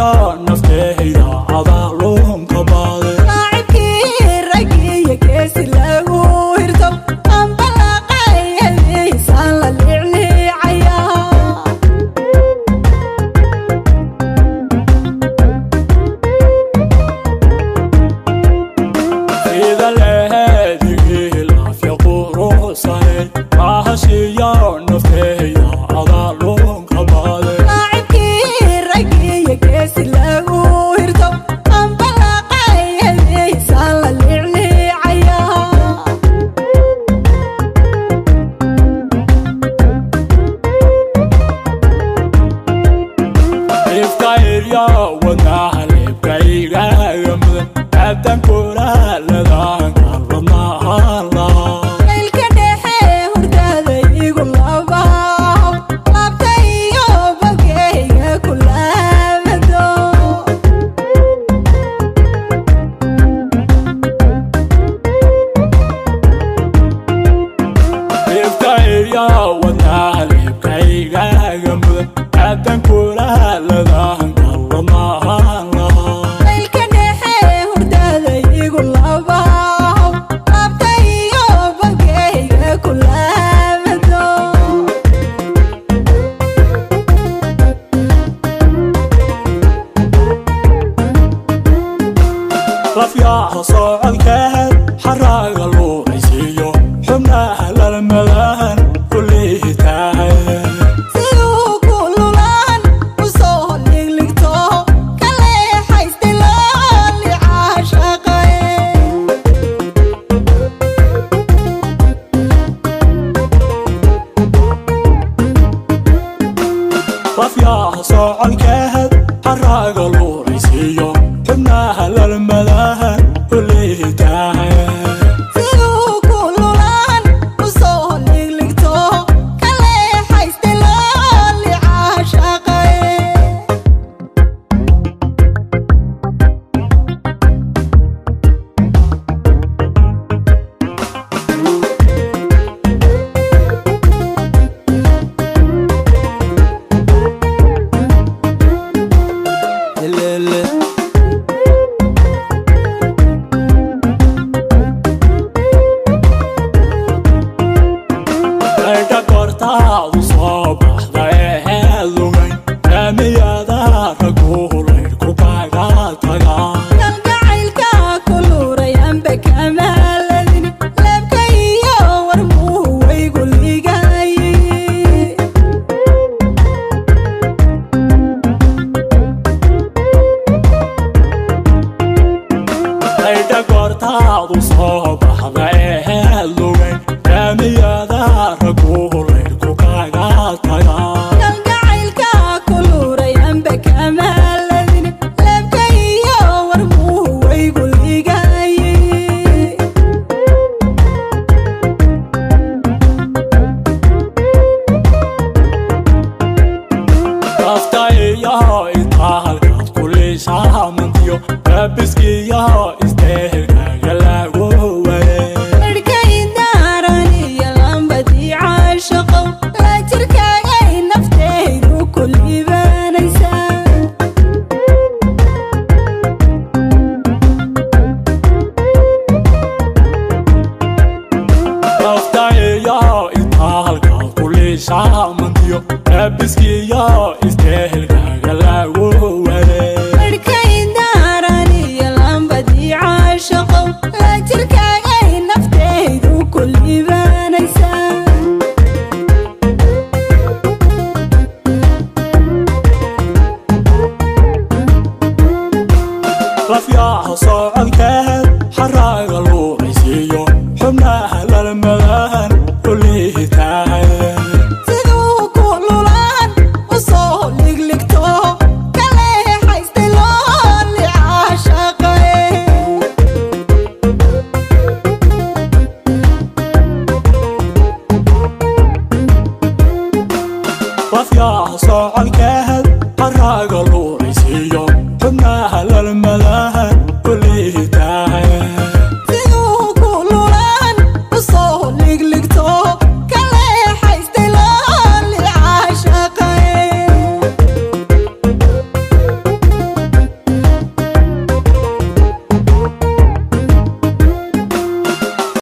Lahashiya nafteyda adaa luunka baade. Laacibkii raggiyo geesi lagu hirto, ambalaqayadiisaan la liicliicaya. Sida leheedigii laafya quruxsaneed, lahashiya nafteyda adaa luunka baade. Laacibkii raggiyo geesi lagu hirto, ambalaqayadiisaan la liicliicaya. Ifkairya wadnaha leebkaygaga mudan, abdan kulaaladaan kalladnahala. Laylka dhexe hurdada igu labaw, laabta iyo bogeyga ku laabado. Ifkairya wadnaha leebkaygaga mudan, abdan kulaaladaan kalladnahala. Laylka dhexe hurdada igu labaw, laabta iyo bogeyga ku laabado. Lafyaha socodkeed xaraaga luucaysiiyo, xubnaha lalmadan kuliitahay. Siduu ku lulaan u soo ligligto, ka leexaystay loolicaa shaqaye. Lafyaha socodkeed xaraaga luucaysiiyo, xubnaha lalmadan kuliitahay. Siduu ku lulaan u soo ligligto, ka leexaystay loolicaa shaqaye. Elele. Laydha kortaadu soo baxda ee lugayn, laamiyada raggu laydhku kaga tagaa. Kalgacaylka ku luuray anba kamaaladin, leebka iyo warmuhu waygu ligaye. Laydha kortaadu soo baxda ee lugayn, laamiyada raggu laydhku kaga tagaa. Kalgacaylka ku luuray anba kamaaladin, leebka iyo warmuhu waygu ligaye. Kafta iyo intaa halkaad kuliishamantiyo, labiskiyo istehelkaaga lagu waye. Midhkay daaran iyo lambadii caashaqow, la jirkaagay naftaydu ku liibanaysaa. Kafta iyo intaa halkaad kuliishamantiyo, labiskiyo istehelkaaga lagu waye. Midhkay daaran iyo lambadii caashaqow, la jirkaagay naftaydu ku liibanaysaa. Lafyaha socodkeed xaraaga luucaysiiyo, xubnaha lalmadan kuliitahay. Siduu ku lulaan u soo ligligto, ka leexaystay loolicaa shaqaye. Lafyaha socodkeed